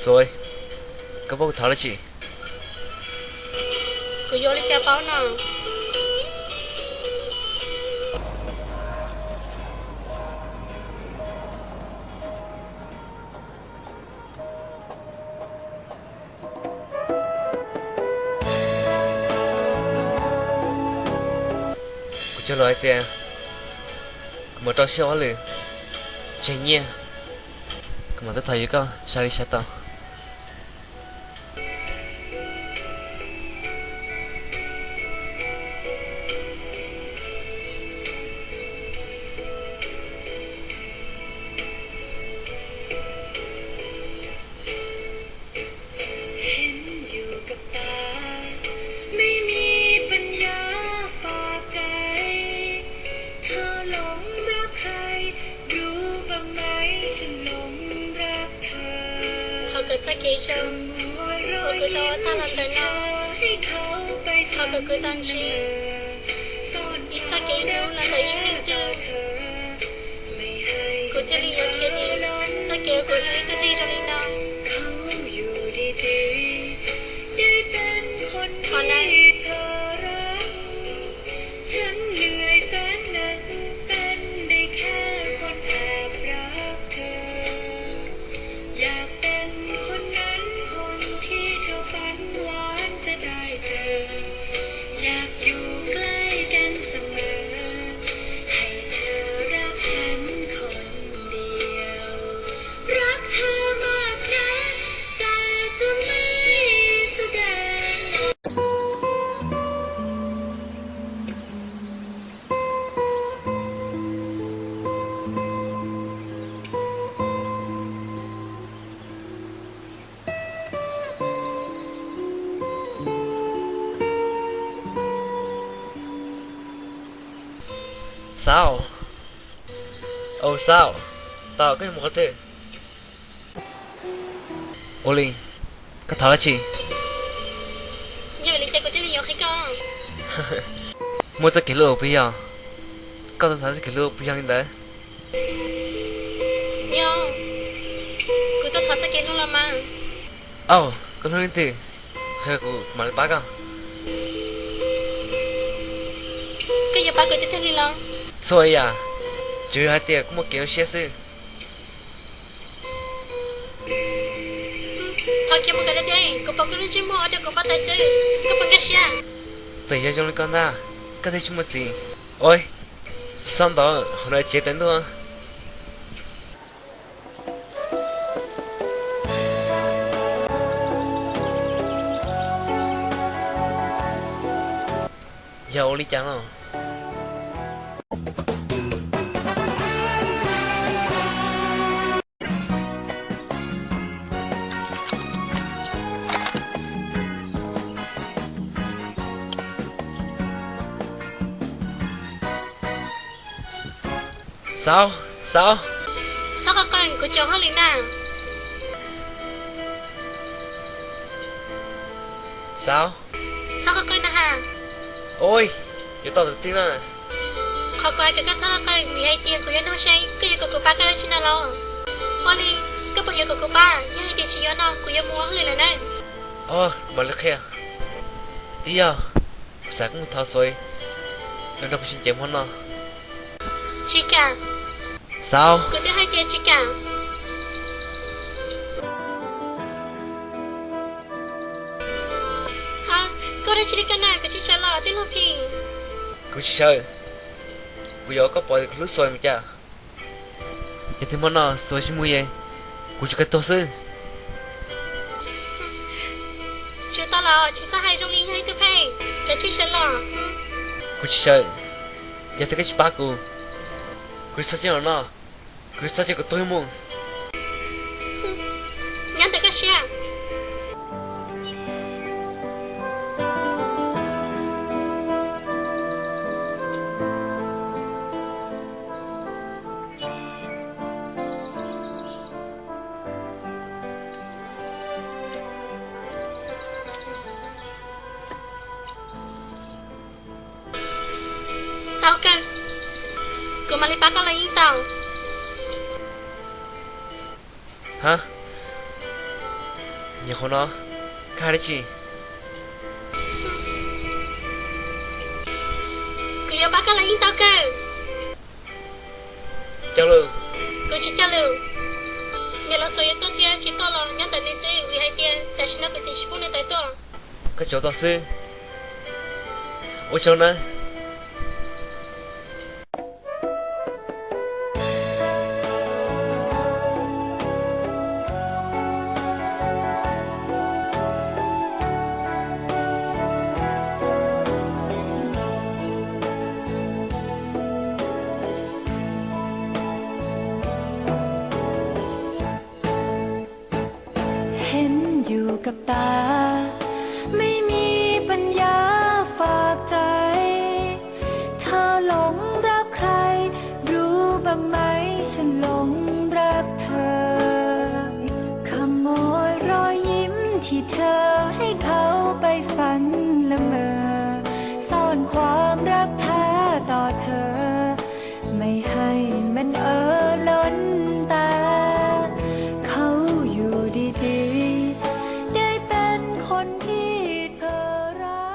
Xuav, koj paub kuv thov dab tsi? Kuv yuav ua li cas paub no? Kuv cog lus hais tias kuv mam rau siab ua hauj lwm tseg nyiaj, kuv mam tuaj thov yuav koj sai li sai tau. Thov kom txoj kev zoo uas kuv tau ua tag los ntawm no, thov kom kuv tau ntsib ib txoj kev hlub los ntawm ib leej twg. Kuv thiaj li yuav khiav dim txoj kev uas kuv hlub ib tug neeg zoo li no. Thov nawb. Xauv, au Xauv, tau, koj yuav mus qhov twg? Ua li, koj thov dab tsi? Yog li cas kuv thiaj li yuav qhia koj? Muaj txoj kev hlub puas yog? Koj tuaj thov txoj kev hlub puas yog li ntawd? Yog, kuv tuaj thov txoj kev hlub los mas. Au, koj hlub leej twg? Qhia kuv mam li pab koj. Koj yuav pab kuv tiag tiag li los? Txhua yam, tsuas yog hais tias koj muaj kev zoo siab xwb. Thov kiag mus kom deb deb, kuv pom koj lub ntsej muag ua rau kuv npau taws xwb, koj puas nkag siab? Txawm yog zoo li koj ntag, koj thiaj tsis muaj txiv. Ua, tsis txhob ntov, hauv no tsev tawm ntuj. Yog ua li cas no? Xauv, Xauv. Txhob qeeb qeeb, kuv tsis ua hauj lwm na. Xauv. Txhob qeeb qeeb na has. Ua, yuav tau tus twg na? Qhov kuv hais kom koj txhob qeeb qeeb vim hais tias kuv yuav nug seb koj yuav kom kuv pab koj dab tsi no los. Ua li, koj puas yuav kom kuv pab? Yog hais tias tsis yuav no kuv yuav mus ua hauj lwm lawm na. Ua, mam li qhia. Twb yog kuv xav koj mus thov Xuav los nrog kuv sib ncaim hmo no. Tsis kam. Xauv. Kuv twb hais tias tsis kam. Ha, koj ua dab tsi li ko na, koj tsis sawv los tij laug Phim? Kuv tsis sawv. Kuv yuav kom koj pom tias kuv hlub Xuav mus cas. Yog tias hmo no Xuav tsis mus es kuv tsuas kawg tuag xwb. Tsis tau los tsis txhob hais zoo li yog ib tug pheej, koj tsis sawv los. Kuv tsis sawv. Yog tias koj tsis pab kuv, kuv tsis txhob coj los no, kuv txhob coj kuv tuag mus. Nyob ntawm koj siab. Tau kawg, kuv mam li pab koj los yeej tau. Ha, Nyuam qhuav no, koj hais dab tsi? Kuv yuav pab koj los yeej tau kawg. Cog lus. Kuv tsis cog lus. Niam laus Xuas yuav tuaj thiab tsis tuaj los nyob ntawm nws xwb, vim hais tias tam sim no kuv txiv tsis pub nws tawm tuaj. Koj tsuav tau xwb. Ua tsaug na.เห็นอยู่กับตา ไม่มีปัญญาฝากใจ เธอหลงรักใคร รู้บ้างไหม ฉันหลงรักเธอ ขโมยรอยยิ้มที่เธอ